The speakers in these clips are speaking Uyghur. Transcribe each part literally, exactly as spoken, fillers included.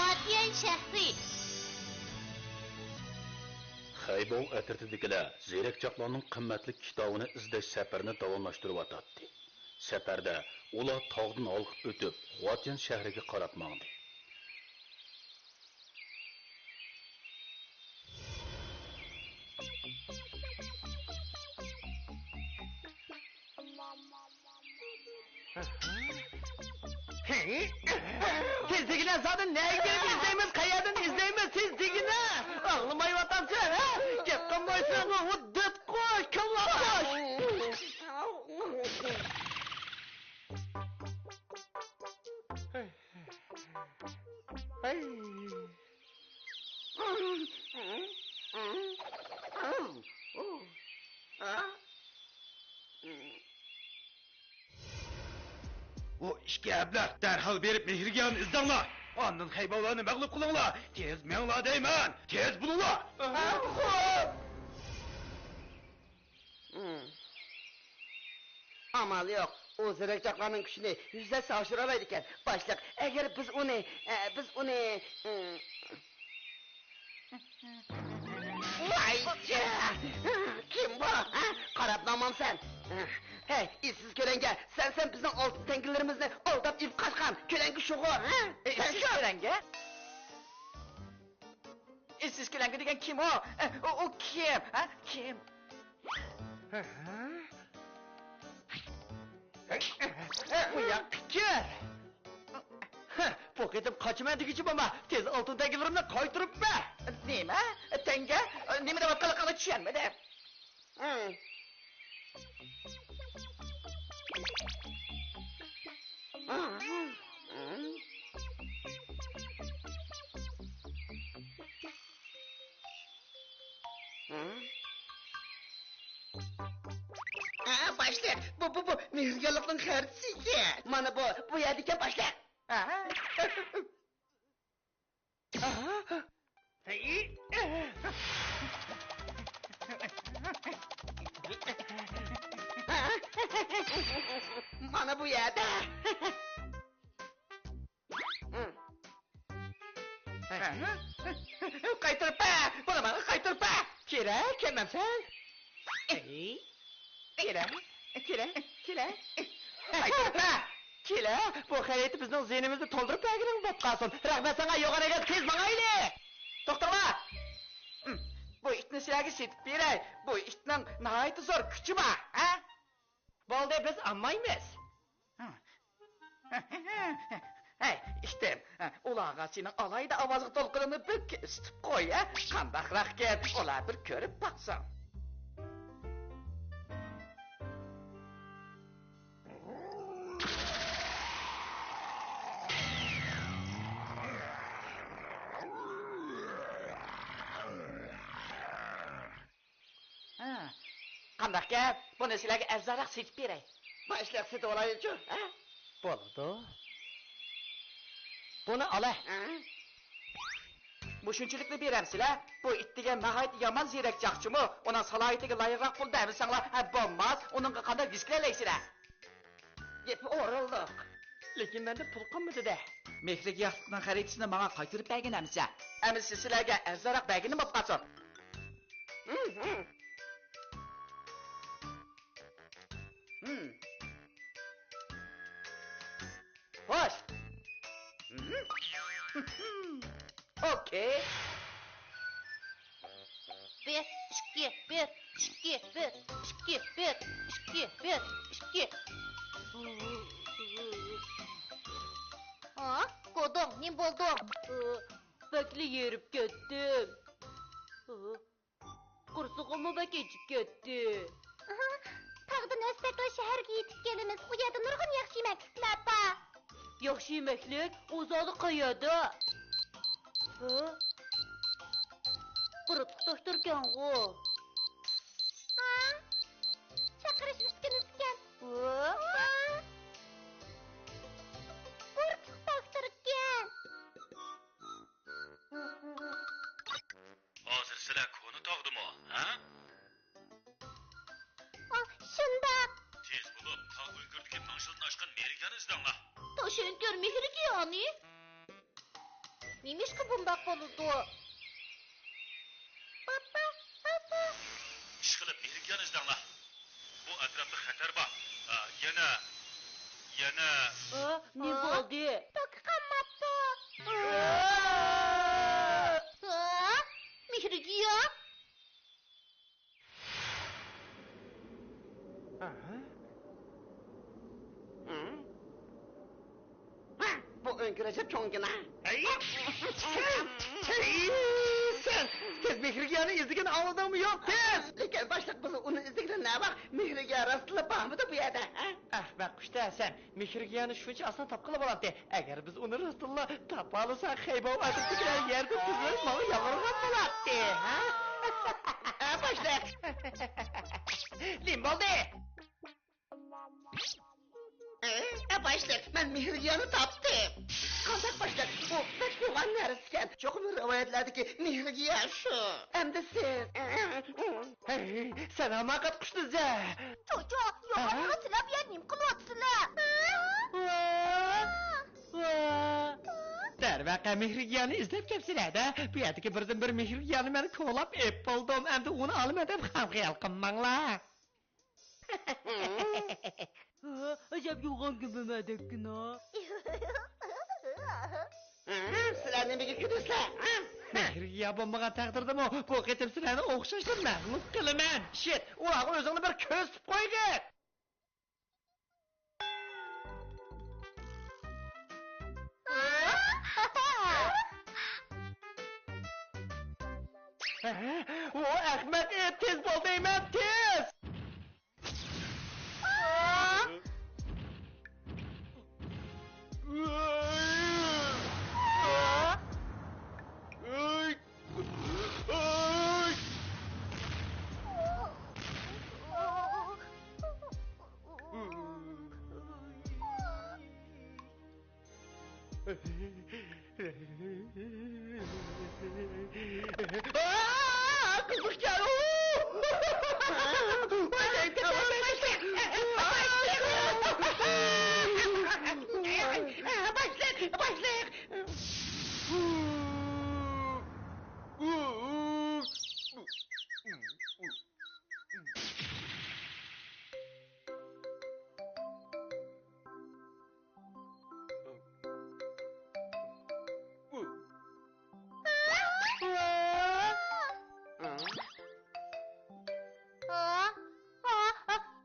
خۇاتيەن شەھىرى. خەيبوۋ ئەترىتىدىكىلەر زېرەكچاقلارنىڭ قىممەتلىك كىتابىنى ئىزدەش سەپىرىنى داۋاملاشتۇرۇۋاتاتتى. سەپەردە ئۇلار تاغدىن ھالقىپ ئۆتۈپ، خۇاتيەن شەھىرىگە قاراپ ماڭدى. تېز دېگىنە، زادى نەگە كىرىپ ئىزدەيمىز، قەيەردىن ئىزدەيمىز، تېز دېگىنە! ئاڭلىمايۋاتامسەن، ھە؟ گەپ قىلمايسەن، ھۇددۇت قوش، كاللا قوش! ھەي. ئۇ ئىككى ئەبلەخ دەرھال بېرىپ مېھرىگىياننى ئىزدەڭلار. ئاندىن خەيبەۋلارنى مەغلۇپ قىلىڭلار. تېز مېڭىڭلار دەيمەن. تېز بولۇڭلار. ئامال يوق. ئۇ زېرەكچاقلارنىڭ كۈچىنى يۈزلەرچە ئاشۇرالايدىكەن. باشلىق، ئەگەر بىز ئۇنى، ئە، بىز ئۇنى، ئە، ۋاي جان! كىم بۇ؟ ھە؟ قاراپ ماڭمامسەن؟ ھەي، ئىسسىز كۆلەڭگە، سەن، سەن بىزنىڭ ئالتۇن تەڭگىلىرىمىزنى ئالداپ ئېلىپ قاچقان كۆلەڭگە شۇغۇ، ھە؟ ئىسسىز كۆلەڭگە؟ ئىسسىز كۆلەڭگە دېگەن كىم ئۇ؟ ئۇ، ئۇ كىم؟ ھە؟ كىم؟ بۇ ياققا كىر! بۇ قېتىم قاچىمەن دېگۈچى بولما، تېز ئالتۇن تەڭگىلىرىمنى قايتۇرۇپ بەر! نېمە؟ تەڭگە؟ نېمە دەۋاتقانلىقىڭنى چۈشەنمىدىم. ھە، باشلىق، بۇ، بۇ، بۇ مېھرىگىيانلىقنىڭ خەرىتىسى ئىكەن. مانا بۇ، بۇ يەردىكەن، باشلىق. مانا بۇ يەردە. قايتۇرۇپ بەر! بۇنى ماڭا قايتۇرۇپ بەر! كېرە، كەلمەمسەن؟ كېرە، كېرە، كېرە. قايتۇرۇپ بەر! كېرە، بۇ خەرىتە بىزنىڭ زىيىنىمىزنى تولدۇرۇپ بەرگىنىڭ بولۇپ قالسۇن. رەھمەت ساڭا، يوغان ئەگەز، تېز ماڭايلى! توختاڭلار! بۇ ئىتنى سىلەرگە سېتىپ بېرەي. بۇ ئىتنىڭ ناھايىتى زور كۈچى بار، ھە؟ بولدى، بىز ئالمايمىز. ھەي، ئىتىم، ئۇلارغا سېنىڭ ئالاھىدە ئاۋازغا تولغىنىڭنى بىر ئىشىتىپ قوي، ھە؟ قانداقراقكەن، ئۇلار بىر كۆرۈپ باقسۇن. ھە. قانداق گەپ؟ بۇنى سىلەرگە ئەرزانراق سېتىپ بېرەي. باشلىق، سېتىۋالايلىچۇ، ھە؟ بولىدۇ. بۇنى ئالاي. ھە؟ مۇشۇنچىلىكنى بېرەمسىلەر؟ بۇ ئىت دېگەن ناھايىتى يامان زېرەك چاقچىمۇ، ئۇنىڭ سالاھىيىتىگە لايىقراق پۇل بەرمىسەڭلار، ھە، بولماس، ئۇنىڭغا قانداق ھېس كېلەلەيسىلەر؟ گېپى ئورۇنلۇق. لېكىن مەندە پۇل قالمىدى-دە. مېھرىگىياھلىقنىڭ خەرىتىسىنى ماڭا قايتۇرۇپ بەرگىن ئەمىسە. ئەمىسە سىلەرگە ئەرزانراق بەرگىنىم بولۇپ قالسۇن. ھىم. خوش. ئوكەي. بىر، ئىككى، بىر، ئىككى، بىر، ئىككى، بىر، ئىككى، بىر، ئىككى. ھا؟ گودۇڭ، نېمە بولدۇڭ؟ بەكلا ھېرىپ كەتتىم. قورسىقىممۇ بەك ئېچىپ كەتتى. تاغدىن ئۆتسەكلا شەھەرگە يېتىپ كېلىمىز. ئۇ يەردە نۇرغۇن ياخشى يېمەكلىكلەر بار. ياخشى يېمەكلىك؟ ئۇ زادى قەيەردە؟ ھە؟ قۇرۇتلۇق دوختۇركەنغۇ. ھا؟ چاقىرىش ئۈسكۈنىسىكەن. ھە؟ ھا؟ قۇرۇتلۇق دوختۇركەن. ھازىر سىلەر كونا تاغدىمۇ، ھە؟ ئا، شۇنداق. تېز بولۇپ، تاغ ئۆڭكۈرىدىكى مىڭ يىلدىن ئاشقان مېھرىگىياننى ئىزدەڭلار. تاش ئۆڭكۈر مېھرىگىيانى؟ نېمىشقا بۇنداق بولىدۇ؟ پاپا، پاپا. ئىشقىلىپ مېھرىگىيانى ئىزدەڭلار. بۇ ئەتراپتا خەتەر بار. ئا، يەنە، يەنە. ئا، نېمە بولدى؟ توكى قانماپتۇ. ئا، مېھرىگىيان. ئاھا. ھە؟ ھە، بۇ ئۆڭكۈر ئەجەب چوڭكەن ھە. ئەي! ئەي! سەن تېز مېھرىگىيانى ئىزدىگىنى ئاڭلىدىڭمۇ يوق، تېز! لېكىن باشلىق، بىز ئۇنى ئىزدىگىلى نەۋاق، مېھرىگىيان راستلا بارمىدى بۇ يەردە، ھە؟ ئەخمەق قۇشتا سەن. مېھرىگىيانى شۇنچە ئاسان تاپقىلى بولاتتى. ئەگەر بىز ئۇنى راستتىنلا تاپالىساق، خەيباۋ ئەترىتىدىكىلەر يەردىن تۈزۈلۈپ ماڭا يالۋۇرغان بولاتتى، ھە؟ ئە، باشلىق! نېمە بولدى؟ ئە، باشلىق، مەن مېھرىگىيانى تاپتىم. قانداق باشلىق؟ بۇ بەك يوغان نەرسىكەن. چوقۇم رىۋايەتلەردىكى مېھرىگىيان شۇ. ئەمدى سىز. ھەي، سەن ھاماقەت قۇشنى ئىزدە! چوچۇ، يوغانلىقى سىلەر بۇ يەردە نېمە قىلىۋاتىسىلەر؟ ۋا! ۋا! دەرۋەقە، مېھرىگىيانى ئىزدەپ كەپسىلەر-دە. بۇ يەردىكى بىردىنبىر مېھرىگىيانى مەن كولاپ ئېلىپ بولدۇم. ئەمدى ئۇنى ئالىمەن دەپ خام خىيال قىلماڭلار. ئەجەب يوغان گېپىمەدەككىنا. سىلەر نېمىگە كۈلىسىلەر؟ مېھرىگىيان بولمىغان تەقدىردىمۇ بۇ قېتىم سىلەرنى ئوخشاشلا مەغلۇپ قىلىمەن. شىت، ئۇلارغا ئۆزۈڭنى بىر كۆرسىتىپ قويغىن. ئۇ ئەخمەق ئىت، تېز بول دەيمەن، تېز! ئا، قىزىقكەن. باشلىق، باشلىق.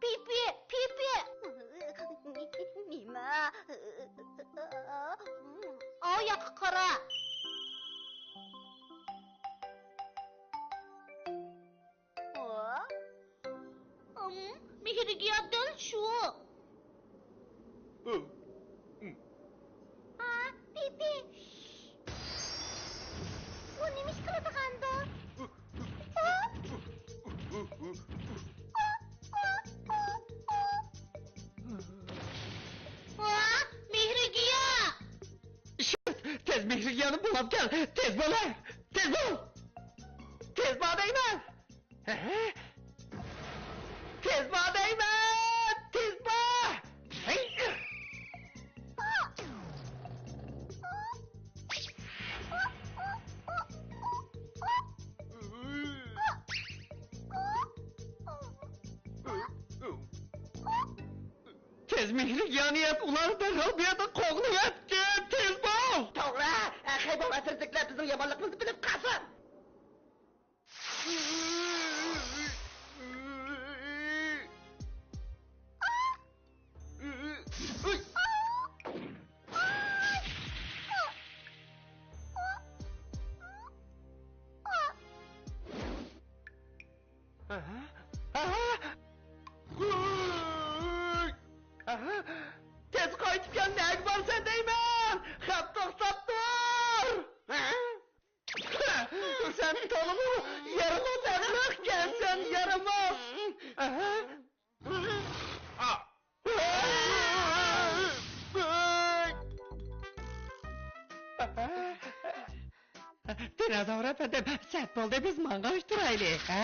پىپى، پىپى. نېمە؟ ئاۋۇ ياققا قارا. ئا؟ ئىم، مېھرىگىيان دەل شۇ. ئا، پىپى. ئۇ نېمە ئىش قىلىدىغاندۇ؟ ئا؟ ئا، مېھرىگىيان! تېز مېھرىگىياننى بۇلاپ كەل! تېز بول ھە! تېز بول! تېز بار دەيمەن! ھە؟ تېز بار دەيمەن! تېز بار! ھەي! تېز مېھرىگىيانى يەپ، ئۇلار دەرھال بۇ يەردىن قوغلىۋەتكىن! تېز بول! توغرا! خەيباۋ ئەترىتىدىكىلەر بىزنىڭ يامانلىقىمىزنى بىلىپ قالسۇن! ئاھا! ئاھا! ئاھا! تېز قايتىپ كەل، نەگە بارىسەن دەيمەن! خەپ توختاپ تۇر! ھە؟ سەن تولىمۇ يارىماس ئەخمەقكەنسەن، يارىماس! ئاھا! دىنوزاۋر ئەپەندىم، سەت بولدى، بىز ماڭغاچ تۇرايلى، ھە؟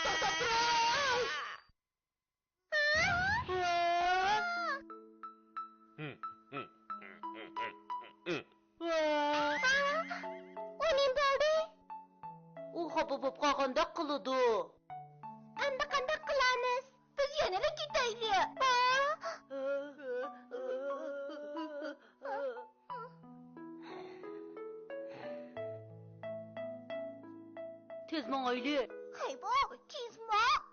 توختاپ تۇرۇڭ! قاپا بولۇپ قالغاندەك قىلىدۇ. ئەمدى قانداق قىلارمىز؟ بىز يەنىلا كېتەيلى. تېز ماڭايلى. خەيبو، تېز ماڭ.